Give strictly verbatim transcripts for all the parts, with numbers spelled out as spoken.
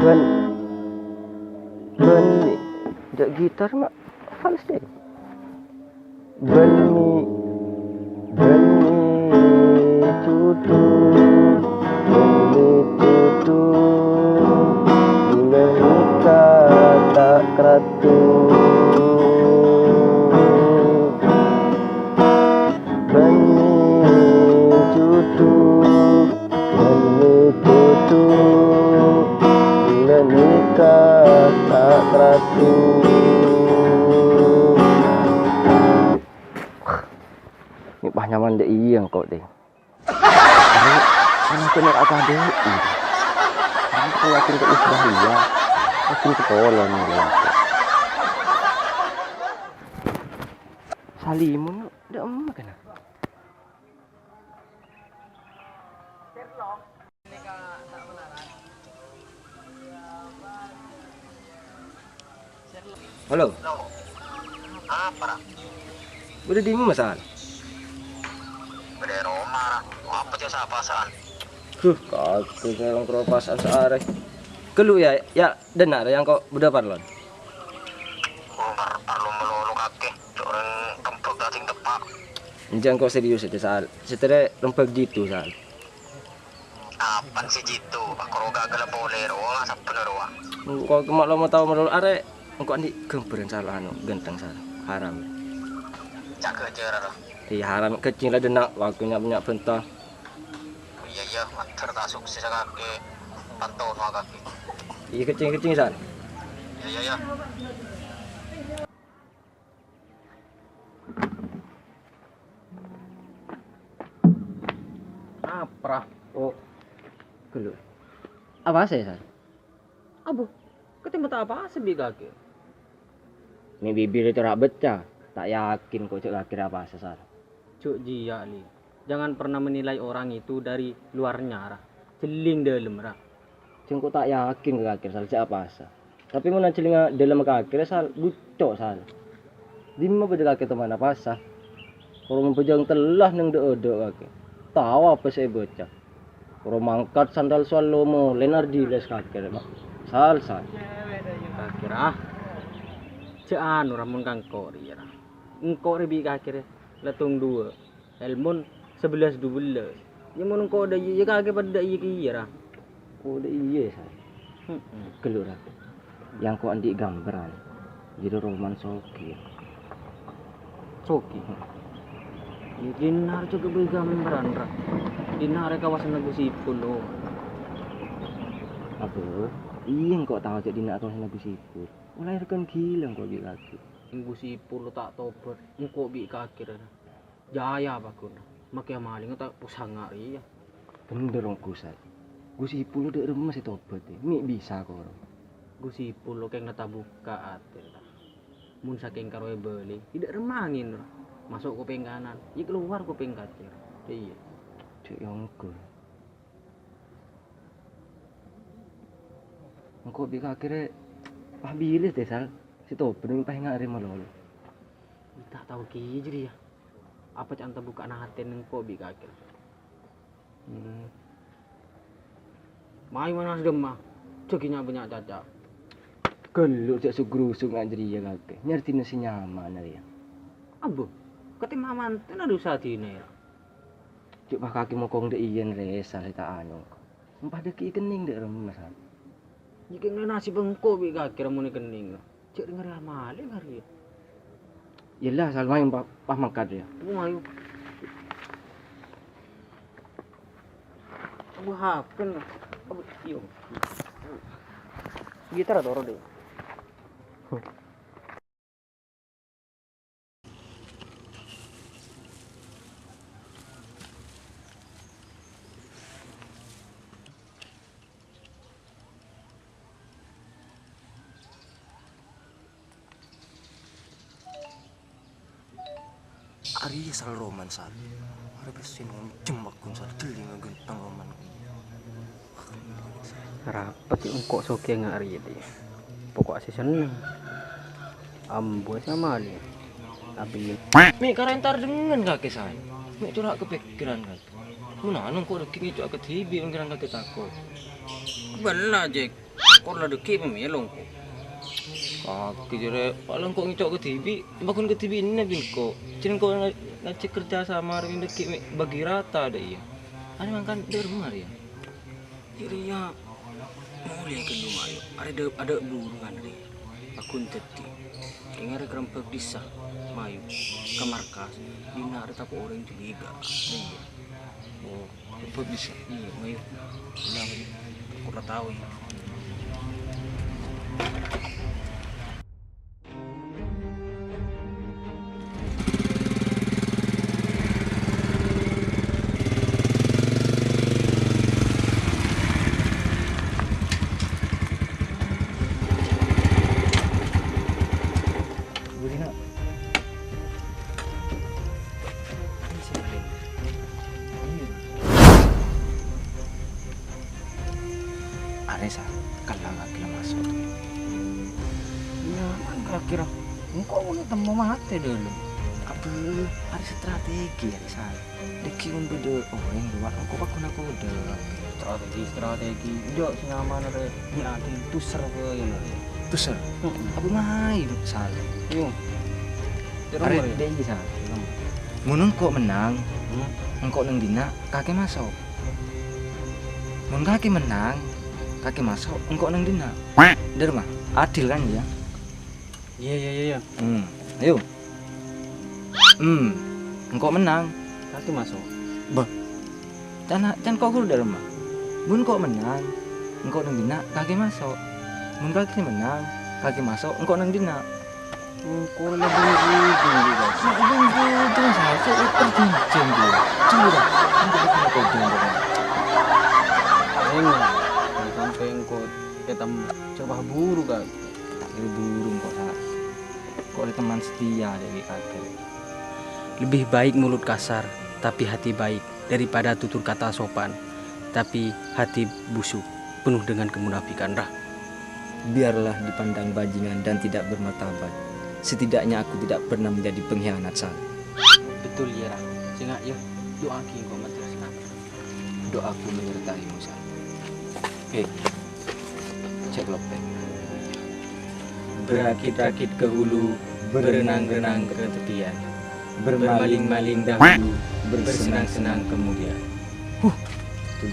Bân, bân, jhâ' gitar ma' fals deh. Bânnè, bânnè cudhu, bânnè cudhu, ghulâ nèka ta' kratu. Bânnè cudhu, bânnè cudhu, ghulâ nèka ta' kratu. Nèka pas nyaman dâ' iyâ engko', Ding. Ayo, kan aku nèka akademi. Aku yakin ke Isbah iyâ. Yakin ke Polon iyâ. Salimun, dâ' emma kana. Halo. Halo. Apa, Ra? Bâdâ dimma, Sal? Bâdâ è roma, Ra. Apa cè' sa-pasa'an? Huh, kakè sè lengkro pasa'an saarè. Ghâllu, yâ, yâ, denna', Ra, engko' bâdâ parlon. Oh, par-, parlo malolo kakè. Cè' orèng kembhâk ta' sèng teppa'. Enjâ' engko' serius satèya, Sal. Satèya rembhâk jitu, Sal. Apana sè jitu? Akoro ghâghâlla polè rowa, sabbhân rowa. Engko' coma lo mau tao malolo arè, engko' andi' ghâmbhârân Sal anu, ganteng Sal. Haram. Ca'na jârâ, Ra. Iyâ, haram, kencing la denna', waktu nya'-, nya' bânta. Iyâ, iyâ, mator ta' sukses kakè. Pantono kakè. Iyâ, kencing-kencing, Sal. Iyâ, iyâ, iyâ. Apa, Ra? Oh, ghâllu. Apa sè, Sal? Abbhu, katèmba ta' apasa bi' kakè. Mè' bibir ètoro' bâca, ta' yakin ko' jhâ' kakè rè apasa, Sal. Jhâ' jiyâ, Li. Jangan pernah menilai orang itu dari luarnya, Ra. Jhelling dhâlem, Ra. Jhâ' engko' ta' yakin ka kakè, Sal, jhâ' apasa. Tapè mon ajhellinga dhâlem kakè, Sal, bucco', Sal. Dimma bâdâ kakè toman apasa? Koro mabhâjâng tello neng dâ'-adâ' kakè. Tao apa sè èbâca? Koro mangkat sandal soal lo molè nardiles kakè, Sal, Sal. Kakè, Ra. Jhâ' anu, Ra, mon ka engko' rèya, Ra. Engko' rè bi' kakè rè la tong duwâ'. Èlmon sabellâs dubellâs. Yâ, mon engko' dâ' iyâ, yâ kakè padâ dâ' iyâ kèya, Ra. Oh, dâ' iyâ, Sal. Heeh. Ghâllu, Ra. Yâ engko' andi' ghâmbhâr, Ra. Jârèya roman soghi. Soghi? Heeh. Yâ, dinna' rè jhâ' ghâbây ghâmbhârân, Ra. Dinna' rè kawasanna Gus Ipul, lo. Abbhu, iyâ engko' tao jhâ' dinna' kawasanna Gus Ipul. Ollè rèkan ghilâ engko' bi' kakè. Gus Ipul lo ta' tobhât, engko' bi' kakè, Ra. Jâ, yâ, paggun. Makè amalingnga ta' posanga rèya. Bhendher, ongghu, Sal. Gus Ipul lo dâ' remma sè tobhât, è. Mè' bisa, koro. Gus Ipul lo kèng la tabukka' atè, ta. Mon sakèng karo èbâli, dâ' remma angèn, Ra. Maso' kopèng kanan, yâ kalowar kopèng kacèr. Iyâ. Cè' ongghu. Engko' bi' kakè rè pas bilâ, tè, Sal. Sè tobhât mè' pas enga' rè malolo. Ta' tao kèya jârèya. Apa ca'na tabukka' atèna engko' bi' kakè. Hmm. Mayu manas demma. Jhâ' ghi' nya'-bânnya' caca. Ghâllu jhâ' sug-rusug nga' jârèya kakè. Nyarèdina sè nyaman rèya. Abbhu, katèmba mantèna dhusa dinah, ra. Jhâ' pas kakè mokong dâ' iyâ rè, Sal, sè ta' anu. Empa dâgghi' kennèng dâ' remma, Sal. Jhâ' kèng nasib engko' bi' kakè ra mon èkennèng. Jhâ' rèng arè amalè arè. Yâ la, Sal, mayu pa-, pas mangkat, yâ. Oh, mayu. Abbhu, hapen. Abbhu, iyo. Gitar toro, deh. Arèya Sal roman, Sal. Arè pèssè nonjhem, Bagus, Sal. Jhâllinga ghânteng roman. Rapet, yâ, engko' soghi nga' arèya, dè. Pokok sè senneng. Ambu sè amalè. Abin. Mè' karo entar dhengngan kakè, Sal. Mè' cora' kapèkkèran kakè. Mon anu engko' dâgghi' ngèco' akadhibi' pèkkèran kakè tako'. Bella, Jek. Kor la dhâggi' pamèlo engko'. Kakè jârèya, paling engko' ngèco' kadhibi', bâkon kadhibi'na bi' engko'. Jârèya engko' na-, ngajhâk kerja sama rèng dhâggi' mè' bagi rata dâ' iyâ. Arè mangkana dâ' remma rèya. Jârèya molè ghâllu mayu. Arè dâ', adâ' buru kan rè. Paggun dhâddhi. Kèng arè kerembhâk dhisa mayu ka markas. Dinna' arè tako' orèng curiga. Iyâ. Oh. Bâgus, ya? Iyâ, mayu. Bilang, kurang tahu, ya. Budi, Nak. Arè, Sal, kella' kakè la maso'. Iyâ, man kakè ra. Engko' mon ètemmo matè dâlem. Abâ, arè strategi, arè, Sal. Dhâggi' mon bâdâ orèng lowar, engko' paggun kodhâ. Strategi, strategi. Enjâ' sè nyaman, rè. Iyâ, Adi, toser bhâi, rè. Toser? Heeh. Abâ mayu, Sal. Iyâ. Arè, rè. Dâ' iyâ, Sal. Mon engko' mennang, hmm, engko' neng dinna', kakè maso'. Mon kakè mennang, kakè maso', engko' neng dinna'. Dâ' remma? Adil kan, ya? Iyâ, iyâ, iyâ, iyâ. Hmm, ayo. Hmm, engko' mennang. Kakè maso'. Bâh. Can, can ko' ghuru dâ' remma. Mon ko' mennang, engko' neng dinna', kakè maso'. Mon kakè mennang, kakè maso', engko' neng dinna'. Engko' la buru-buru, Bos. Nek buru-buru, Sal, sè èperjhânjhi, Bos. Coba, engko' kena kodong, Bos. Ayo, sampè' engko' ètemmo, coba buru, Kak. Ta' buru-buru engko', Sal. Engko' rè teman setia dâri kakè. Lebih baik mulut kasar, tapi hati baik. Daripada tutur kata sopan, tapi hati busuk, penuh dengan kemunafikan, Ra. Biarlah dipandang bajingan dan tidak bermartabat. Setidaknya aku tidak pernah menjadi pengkhianat, Sal. Betul, ya, Ra. Sènga', ya, do'aaghi engko' materros, Ra. Doaku menyertaimu, Sal. Oke. Cek lepet. Berakit-rakit ke hulu, berenang-renang ke tepian. Bermaling-maling dahulu, bersenang-senang kemudian. Huh. Tuh.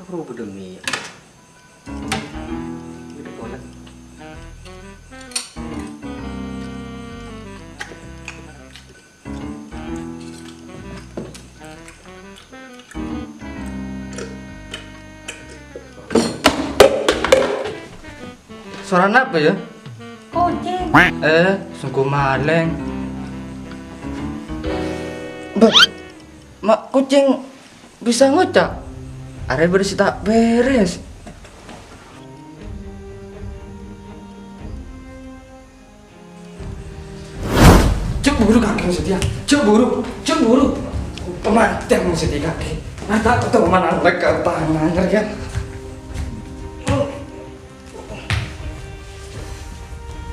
Aku mau bedemi. Udah kolak. Sora napa ya? Kucing. Eh, sengko maleng. Beh, mak kucing bisa ngoca'? Arèya bâdâ sè ta' bhârâs. Jhâ' buru kakè, Setia. Jhâ' buru. Jhâ' buru. Pamatè, Setia, kakè. Nah, ta' kèto manang lek ka tangan, ya.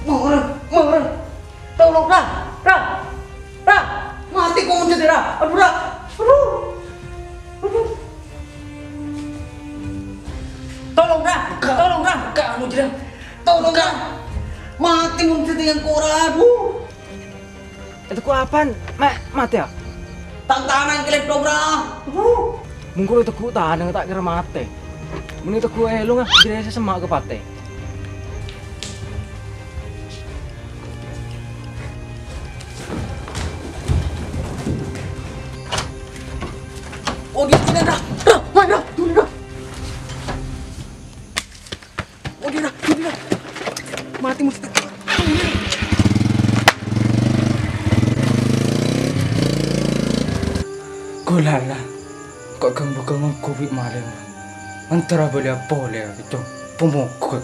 Mara, mara. Tolong, Ra. Ra. Ra. Matè kok, Setia, Ra. Aduh, Ra. Aduh. Aduh. Tolong, Ra. Tolong, Ra. Ka, anu, Jrang. Tolong, Ra. Matè mon Setia engko', Ra. Aduh. Ètegghu' apaan? Ma-, matè, ya? Tang-tanang kalèptop, Ra. Huh. Mon ghun ètegghu' tanang ta' kèra matè. Mon ètegghu' èlong, ah, jârèya sè semma' ka patè. Oh, di sini, Ra. Ra, main, Ra. Dulu, Ra. Odi, Ra, odi, Ra. Matè, matè. Ghulala, kok ghâmbughâng ongghu bi' malèng. Antara bâli polè, Cong. Pamogghut.